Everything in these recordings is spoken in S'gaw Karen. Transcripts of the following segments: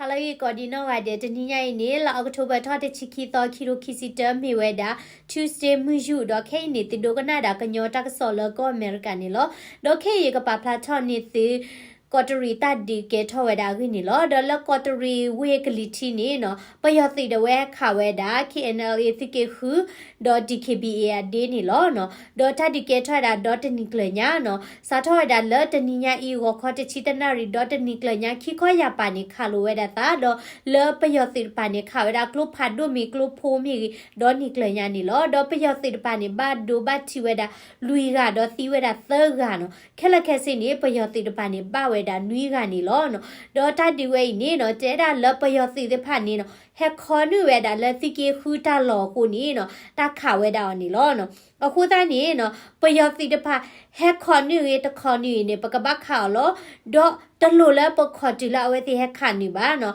ဟါလၢအဂ့ၤကိးဒံးနီၢ်ဂၤဒဲး, တနံၤညါအံၤန့ၣ် လါအီးကထိဘၢၣ်ထီၣ်တဆံခံသီ ခံကထိခံဆံတၢ မ့ၢ်ဝဲဒၣ် Tuesday မုၢ်ယူာ်, ဒီးခဲအံၤန့ၣ် သုဒိကနၣ်ဒၣ်ကညီတၢ်ကစီၣ်လၢကီၢ်အမဲရကၤန့ၣ်လီၤ. ဒီးခဲအံၤယကပာ်ဖျါထီၣ်န့ၢ်သု ကီးတရံးတၢ်ဒုးကဲထီၣ်ဝဲဒၣ်အဂ့ၢ်န့ၣ်လီၤ. ဒီးလၢကီးတရံးဝ့ၢ်ကလံၤထံးန့ၣ်နီၤ, ပယီၤသုးဒၣ်ဝဲဟဲခးဝဲဒၣ် K N L A သုးက့ဃု ဒီး D K B A အဒ့န့ၣ်လီၤနီၤ. ဒီးတၢ်ဒုးကဲထီၣ်ဝဲဒၣ်ဒီတနံၤကျၢၤညါနီၤ, စးထီၣ်ဝဲဒၣ်လၢတနံၤညါအံၤ ဂီၤခီတဆံတနၣ်ရံၣ် ဒီတနံၤကျၢၤညါ ခံခီယၢ်ပၤန့ၣ် ခးလိာ်ဝဲဒၣ်သး, ဒီးလၢပယီၤသုးတပၤန့ၣ် ခးဝဲဒၣ်ကျိဖးဒိၣ်မ့ၢ်ဂ့ၤ ကျိဖိမ့ၢ်ဂ့ၤ ဒီနံၤကျၢၤညါန့ၣ်လီၤ. ဒီးပယီၤသုးတပၤန့ၣ် ဘၣ်ဒိဘၣ်ထံးဝဲဒၣ်လွံၢ်ဂၤ ဒီးသံဝဲဒၣ်သၢဂၤနီၤ. ခဲလၢာ်ခဲဆ့န့ၣ် ပယီၤသုးတပၤန့ၣ် ဘၣ်ဝဲဒၣ်နွံဂၤန့ၣ်လီၤနီၤ. ဒီးတၢ်ဒုးဝဲအံၤန့ၣ်နီၤ, တဲဒၣ်လၢပယီၤသုးသ့ၣ်တဖၣ်န့ၣ်နီၤ, ဟဲခီနုာ်ဝဲဒၣ်လၢသုးက့ဃုတၢ်လီၢ်အဃိန့ၣ်နီၤ, တၢ်ခးဝဲဒၣ်အီၤန့ၣ်လီၤနီၤ. အဃိသတးန့ၣ်နီၤ, ပယီၤသုးတဖၣ် ဟဲခီနုာ်ဂ့ၤ တခီနုာ်ဂ့ၤန့ၣ် ပကဘၣ်ခးအီၤလီၤ. ဒီးတလိၣ်လၢပခီၣ်တုၤလၢအဝဲသ့ၣ်ဟဲခးနုာ်ဘၣ်နီၤ.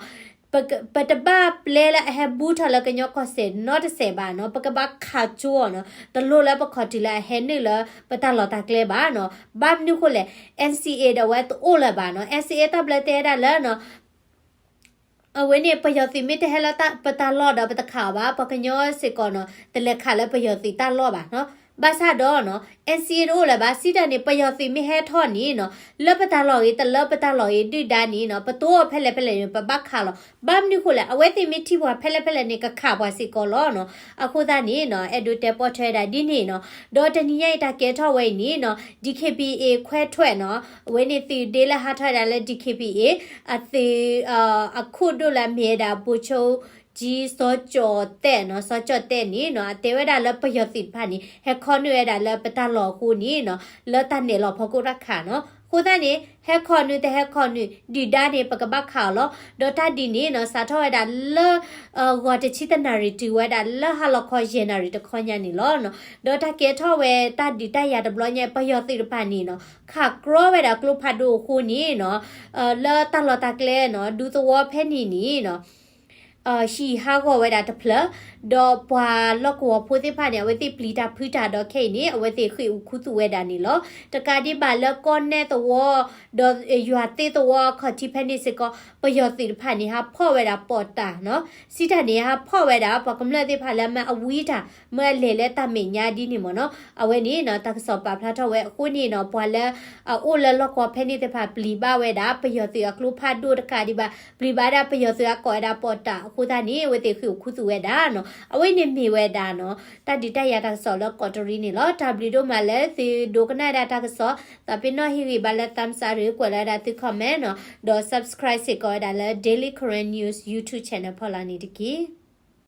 ပက- ပတဘၣ်ပျဲလၢအဟဲဘူးထီၣ်လၢကညီကီၢ်စဲၣ်နီတစဲးဘၣ်နီၤ, ပကဘၣ်ခးကၠိအီၤနီၤ. တလိၣ်လၢပခီၣ်တုၤလၢအဟဲနုာ်လၢပတၢ်လီၢ်တၢ်ကျဲဘၣ်နီၤ. ဘၣ်မနုၤဃိလဲၣ်, N C A ဒီးဝဲတအိၣ်လၢၤဘၣ်နီၤ. N C A တၢ်ဘျၢတဲဝဲဒၣ်လၢနီၤ အဝဲန့ၣ် ပယီၤသုးမ့ၢ်တဟဲလၢပတၢ်လီၢ်ဒီးပတခးအီၤဘၣ်, ပှၤကညီစ့ၢ်ကီးနီၤ တလဲၤခးလၢပယီၤသုးတၢ်လီၢ်ဘၣ်နီၤ. ဘၣ်ဆၣ်ဒီးနီၤ N C A တအိၣ်လၢၤဘၣ်, စံးတၢ်န့ၣ် ပယီၤသုးမ့ၢ်ဟဲထီၣ်န့ၣ်နီၤ, လၢပတၢ်လီၢ်ဂ့ၤ တလၢပတၢ်လီၢ်ဂ့ၤ ဒုၣ်ဒါန့ၣ်နီၤ, ပတိၢ်အီၤဖဲလဲၣ်ဖဲလဲၣ်န့ၣ် ပဘၣ်ခးလီၤ. ဘၣ်မနုၤဃိလဲၣ်, အဝဲသ့ၣ်မ့ၢ်ထံၣ်ပှၤဖဲလဲၣ်ဖဲလဲၣ်န့ၣ် ကခးပှၤစ့ၢ်ကီးလီၤနီၤ. အဃိသတးန့ၣ်နီၤ အဲၣ်ဒိးတဲပိာ်ထွဲဝဲဒၣ်ဒ်န့ၣ်နီၤ. ဒီးတနံၤညါအံၤတၢ်ကဲထီၣ်ဝဲအံၤန့ၣ်နီၤ D K B A ခွဲးထွဲးနီၤ, အဝဲန့ၣ်သုးဒ့လၢဟးထီၣ်ဝဲဒၣ်လၢ D K B A အသုး အခိၣ်ဒိၣ်လၢအမ့ၢ်ဝဲဒၣ် ဗိုလ်ချုပ်ကြီး စီၤကျော်သက်နီၤ, စီၤကျော်သက်န့ၣ်နီၤ အတဲဝဲဒၣ်လၢပယီၤသုးတဖၣ်န့ၣ် ဟဲခီနုာ်ဝဲဒၣ်လၢပတၢ်လီၢ်အဃိန့ၣ်နီၤ, လၢတၢ်နဲၣ်လီၤဖီခိၣ်တၢ်ခးနီၤ. အဃိသတးန့ၣ် ဟဲခီနုာ်တဟဲခီနုာ် ဒုၣ်ဒါန့ၣ် ပကဘၣ်ခးအီၤလီၤ. ဒီးတၢ်ဒုးန့ၣ်နီၤ စးထီၣ်ဝဲဒၣ်လၢ ဂီၤတဆံတနၣ်ရံၣ်တုၤဝဲဒၣ်လၢဟါလီၤခီယဲၢ်နၣ်ရံၣ်တခီညါန့ၣ်လီၤနီၤ. ဒီးတၢ်ကဲထီၣ်ဝဲတၢ်ဒုးတၢ်ယၤတဘျီညါ ပယီၤသုးတဖၣ်န့ၣ်နီၤ ခးကြီဝဲဒၣ်ကျိဖးဒိၣ်အဃိန့ၣ်နီၤ, လၢတၢ်လီၢ်တၢ်ကျဲနီၤ ဒူသဝီဖဲန့ၣ်န့ၣ်နီၤ ဟံၣ်ဟးဂီၤဝဲဒၣ်တဖျၢၣ်, ဒီးပှၤလီၢ်ကဝီၤဖိသ့ၣ်တဖၣ်န့ၣ် အဝဲသ့ၣ်ပျံၤတၢ်ဖုးတၢ်ဒီးခဲအံၤန့ၣ် အဝဲသ့ၣ်ဃ့ၢ်အိၣ်ခူသူၣ်ဝဲဒၣ်န့ၣ်လီၤ. တကးဒံးဘၣ်လၢကီၢ်နဲၣ်သဝီ ဒီးယွၤသ့ၣ်သဝီအခီၣ်ထံးဖဲန့ၣ်စ့ၢ်ကီး ပယီၤသုးတဖၣ်န့ၣ် ဟးဖီၣ်ဝဲဒၣ်ပီးတၢ်နီၤ, စံးတၢ်န့ၣ် ဟးဖီၣ်ဝဲဒၣ်ပှၤကမျၢၢ်သ့ၣ်တဖၣ်လၢမ့ၢ်အဝံတၢ် မ့ၢ်အလဲၤလၢတၢ်မဲာ်ညါဒ်န့ၣ်မ့ၢ်နီၤ. အဝဲန့ၣ်နီၤ တၢ်ကစီၣ်ပာ်ဖျါထီၣ်ဝဲအဃိန့ၣ်နီၤ ပှၤလၢအအိၣ်လၢလီၢ်ကဝီၤဖဲန့ၣ်သ့ၣ်တဖၣ် ပျံၤဘၣ်ဝဲဒၣ် ပယီၤသုးအကျိဖးဒိၣ်တကးဒံးဘၣ် ပျံၤဘၣ်ဒၣ်ပယီၤသုးအကိးဝဲဒၣ်ပီးတၢ်အဃိသတးန့ၣ် အဝဲသ့ၣ်ဃ့ၢ်အိၣ်ခူသူၣ်ဝဲဒၣ်နီၤ. အဝဲန့ၣ်မ့ၢ်ဝဲဒၣ်နီၤ တၢ်ဒုးတၢ်ယၤတၢ်ကစီၣ်လၢကီးတရံးန့ၣ်လီၤ. တၢ်ဘျုးဒိၣ်မးလၢသုဒိကနၣ်ဒၣ်တၢ်ကစီၣ်, သးပ့ၤနီၣ်ဟ့ၣ်ဂံၢ်ဘါလၢ thumbs up ရ့ ကွဲးလီၤဝဲဒၣ်သု comment နီၤ, ဒီး subscribe စ့ၢ်ကီးဝဲဒၣ်လၢ Daily Karen News YouTube channel ဖီလာ်န့ၣ်တက့ၢ်.